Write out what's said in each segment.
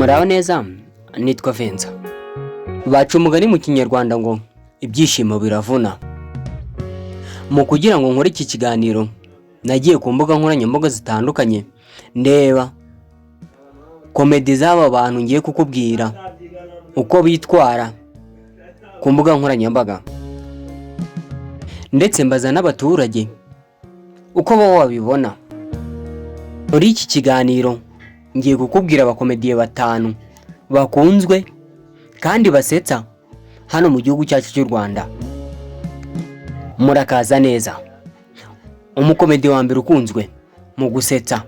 Muraho neza, nitwa Venza. Baca umugani mu Kinyarwanda ngo ibyishimo biravuna. Mu kugira ngo nkore iki kiganiro, nagiye ku mbuga nkoranyambaga zitandukanye, ndeba comedy z'aba bantu ngiye kukubwira uko bitwara ku mbuga nkoranyambaga, ndetse mbaza n'abaturage uko bo babibona. Muri iki kiganiro ngiye kukubwira abakomediye batanu bakunzwe kandi basetsa hano mu gihugu cyacu cy'u Rwanda. Murakaza neza. Umukomedi wa mbere ukunzwe mu gusetsa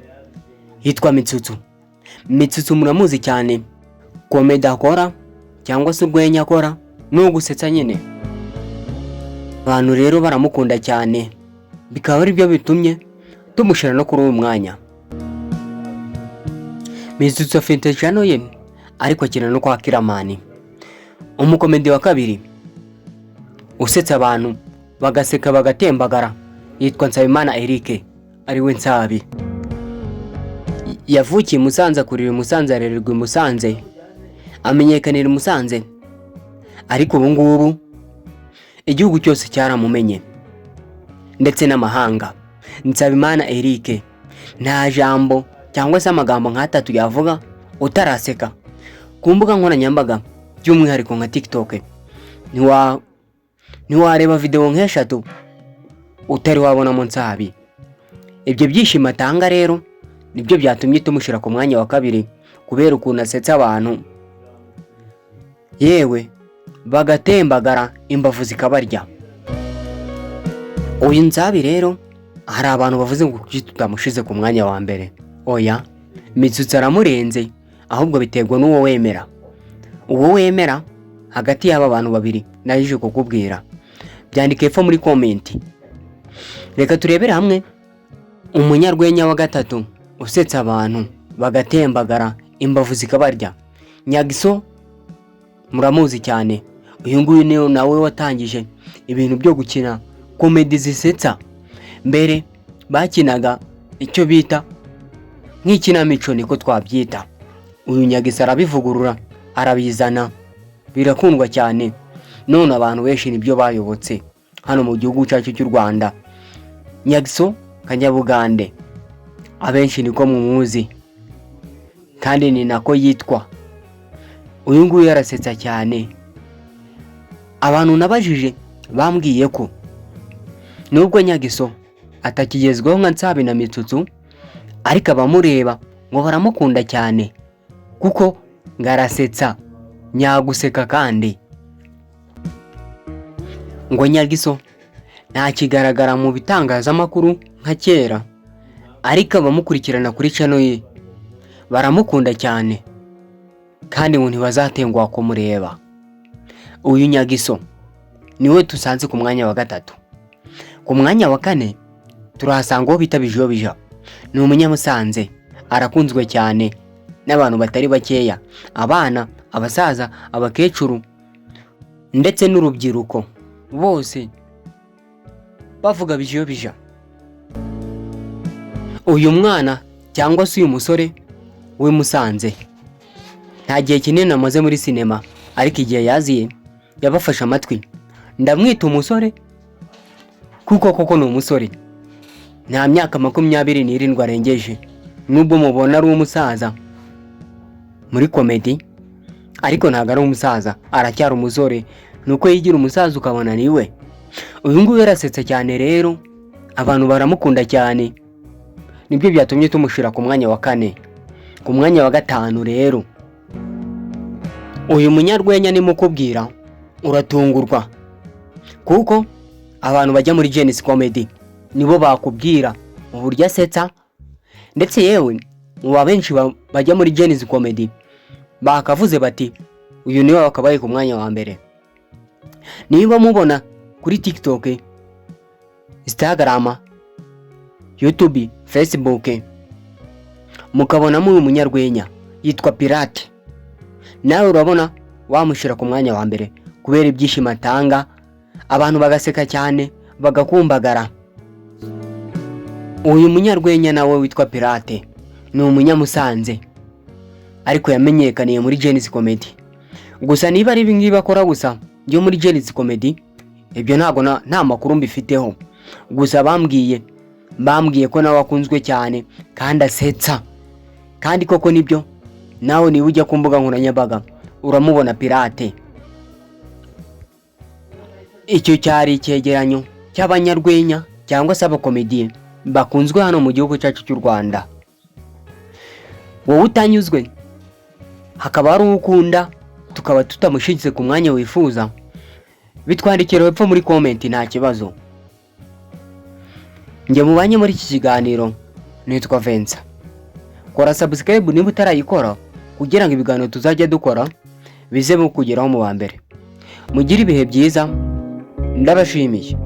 yitwa Mitsutsu. Mitsutsu muramuzi cyane, comedy akora cyangwa se urwenya akora ni ugusetsa nyine. Abantu rero baramukunda cyane, bikaba ari byo bitumye tumushyira no kuri uyu mwanya. Mitsutsu afite channel ye, ariko akina no kwa Kiramani. Umukomedi wa kabiri usetsa abantu bagaseka bagatembagara yitwa Nsabimana Eric, ariwe Nsabi. Yavukiye i Musanze, akurira i Musanze, arererwa i Musanze, amenyekanira i Musanze, ariko ubu ngubu igihugu cyose cyaramumenye ndetse n'amahanga. Nsabimana Eric nta jambo cyangwa se amagambo nk'atatu yavuga utaraseka. Ku mbuga nkoranyambaga, by'umwihariko nka TikTok, ntiwareba videwo nk'eshatu utari wabonamo Nsabi. Ibyo byishimo atanga rero nibyo byatumye tumushyira ku mwanya wa kabiri, kubera ukuntu asetsa abantu, yewe bagatembagara, imbavu zikabarya. Uyu Nsabi rero, hari abantu bavuze ngo kuki tutamushize ku mwanya wa mbere? Oya, Mitsutsu aramurenze, ahubwo biterwa n'uwo wemera. Uwo wemera hagati y'aba bantu babiri naje kukubwira, byandike hepfo muri comment. Reka turebere hamwe umunyarwenya wa gatatu usetsa abantu bagatembagara, imbavu zikabarya. Nyagiso muramuzi cyane. Uyu nguyu ni nawe watangije ibintu byo gukina comedy zisetsa. Mbere bakinaga icyo bita nk'ikinamico, niko twabyita. Uyu Nyagiso arabivugurura, arabizana, birakundwa cyane, none abantu benshi nibyo bayobotse hano mu gihugu cyacu cy'u Rwanda. Nyagiso Kanyabugande abenshi niko mumuzi kandi ni nako yitwa. Uyu nguyu yarasetsa cyane. Abantu nabajije bambwiye ko nubwo Nyagiso atakigezweho nka Nsabi na Mitsutsu, ariko abamureba ngo baramukunda cyane kuko ngo arasetsa nyaguseka. Kandi ngo Nyagiso ntakigaragara mu bitangazamakuru nka kera, ariko abamukurikirana kuri channel ye baramukunda cyane kandi ngo ntibazatenguha kumureba. Uyu Nyagiso niwe tusanze ku mwanya wa gatatu. Ku mwanya wa kane turahasanga uwo bita Bijiyobija. Ni umunyamusanze, arakunzwe cyane n'abantu batari bakeya, abana, abasaza, abakecuru ndetse n'urubyiruko, bose bavuga Bijiyobija. Uyu mwana cyangwa se uyu musore w'i Musanze nta gihe kinini amaze muri sinema, ariko igihe yaziye yabafashe amatwi. Ndamwita umusore kuko koko ni umusore, nta myaka 27 arengeje. Nubwo mubona ari umusaza muri comedy, ariko ntabwo ari umusaza, aracyari umusore, nuko yigira umusaza ukabona niwe. Uyu nguyu yarasetse cyane rero, abantu baramukunda cyane, nibyo byatumye tumushyira ku mwanya wa kane. Ku mwanya wa gatanu rero, uyu munyarwenya nimukubwira uratungurwa, kuko abantu bajya muri Gen-Z Comedy nibo bakubwira uburyo asetsa. Ndetse yewe mu ba benshi bajya muri Gen-Z Comedy bakavuze bati uyu niwe wakabaye ku mwanya wa mbere. Niba mubona kuri TikTok, Instagram, YouTube, Facebook, mukabonamo uyu munyarwenya yitwa Pirate, nawe urabona wamushyira ku mwanya wa mbere kubera ibyishimo atanga, abantu bagaseka cyane bagakumbagara. Uyu munyarwenya nawe witwa Pirate ni umunyamusanze. Ariko yamenyekaniye muri Gen-Z Comedy gusa. Niba ari ibingibi akora gusa byo muri Gen-Z Comedy, ibyo ntabwo nta makuru mbifiteho. Gusa bambwiye ko nawe akunzwe cyane kandi asetsa, kandi koko nibyo. Nawe niba ujya ku mbuga nkoranyambaga uramubona Pirate. Icyo cyari icyegeranyo cy'abanyarwenya cyangwa se abakomediye bakunzwe hano mu gihugu cyacu cy'u Rwanda. Wowe utanyuzwe, hakaba hari uwo ukunda tukaba tutamushyitse ku mwanya wifuza, bitwandikira hepfo muri comment, nta kibazo. Njye mubanye muri iki kiganiro nitwa Vincent. Kora subscribe niba utarayikora, kugira ngo ibiganiro tuzajya dukora bize kugeraho mu wa mbere. Mugire ibihe byiza, ndabashimiye.